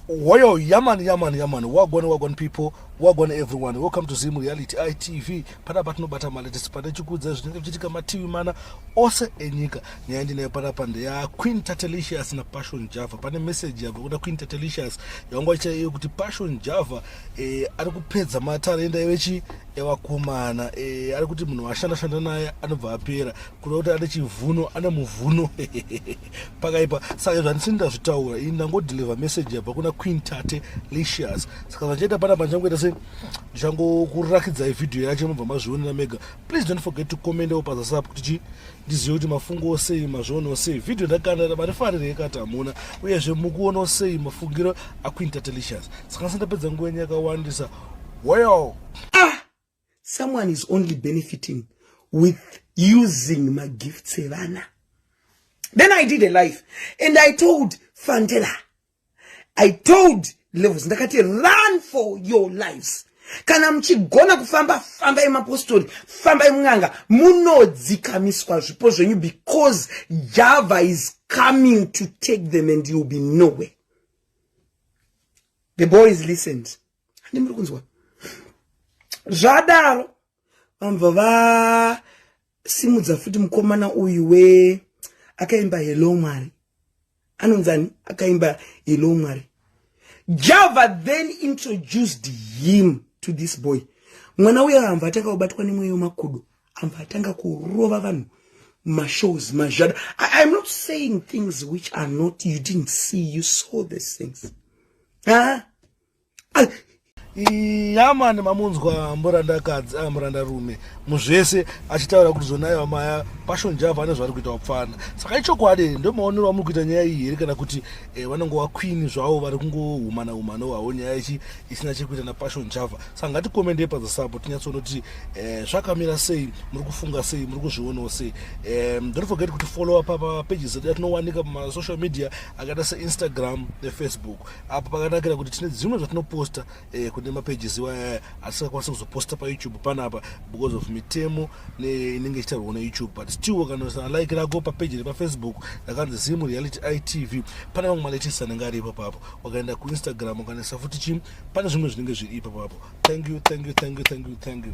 Woyo, yaman, yaman, yaman. Wagwan, wagwan people, wagwan everyone. Welcome to Zim Reality ITV. Panapa tinobata malatest pane chikudza zvinenge zvichiitika mativi mana ose enyika. Nyaya ndinayo panapa ndeya Queen Tatelicious na Passion Java. Pane message yabva kuna Queen Tatelicious yavanga vachiita iyo kuti Passion Java eh, ari kupedza matarenda evechi evakomana eh, ari kuti munhu washanda shanda naye anobva apera kuda kuti ane chivhuno ane muvhuno pakaipa. Saka izvo handisini ndazvitaura ini, ndangodeliver message yabva kuna Queen Tate Licious. Saka zvandichaita panapa, ndichangoita se ndichangokurakidzai vhidhiyo yacho, mobva mazvionera mega. Please don't forget to commentawo pazasi apo kuti chi ndizive kuti mafungowo sei, mazvionawo sei vhidhiyo ndakanda, marifarirei kati hamuna, uyezve mukuonawo sei mafungiro aQueen Tatelicious. Saka ndisandapedza nguva yenyu yakawandisa, well, ah, someone is only benefiting with using magifts evana. Then I did a live and I told Fandela, I told Levels, ndakati, "Run for your lives. Kana muchigona kufamba, fambai. Mapostori, fambai mun'anga, munodzikamiswa zvipo zvenyu because Java is coming to take them and you'll be nowhere." The boys listened. Handi muri kunzwa? Zvadaro vambva vasimudza futi mukomana uyu we akaimba "Hello Mwari". Anonzani akaimba "Hello Mwari"? Java then introduced him to this boy. Mwana uyo ambva atanga kubatwa nemweya wemakudo, ambva atanga kurova vanhu mashows mazhada. I'm not saying things which are not, you didn't see. You saw these things, ah? Yamani, mamunzwa murandakadzi, ah, murandarume muzvese achitaura kuti zonaiwa maya Passion Java ane zvaari kuita wapfana. Saka ichokwadi, ndo maonero amuri kuita nyaya iyi here, kana kuti vanonge vaqueen zvavo vari kungohumana humana havo, nyaya ichi isina chekuita naPassion Java? Saka ngatikomendei pazasapo tinyatsoona eh, zvakamira sei, muri kufunga sei, muri kuzvionawo sei. Don't forget kuti follow up papages edu atinowanika pamasocial media akaita seInstagram neFacebook. Apo pakanakira kuti tine dzimwe zvatinoposta kune mapages iwaya atisingakwanisi kuzoposta paYouTube panapa because of mitemo inenge ichitaurwa neYouTube. But still, ukanoisa like rako papeji repaFacebook rakanzi Zim Reality ITV, pane mamwe malatest anenge ari ipapapo. Wakaenda kuInstagram, ukanoisa futi chim, pane zvimwe zvinenge zviri ipapapo. Thank you, thank you, thank you, thank you, thank you.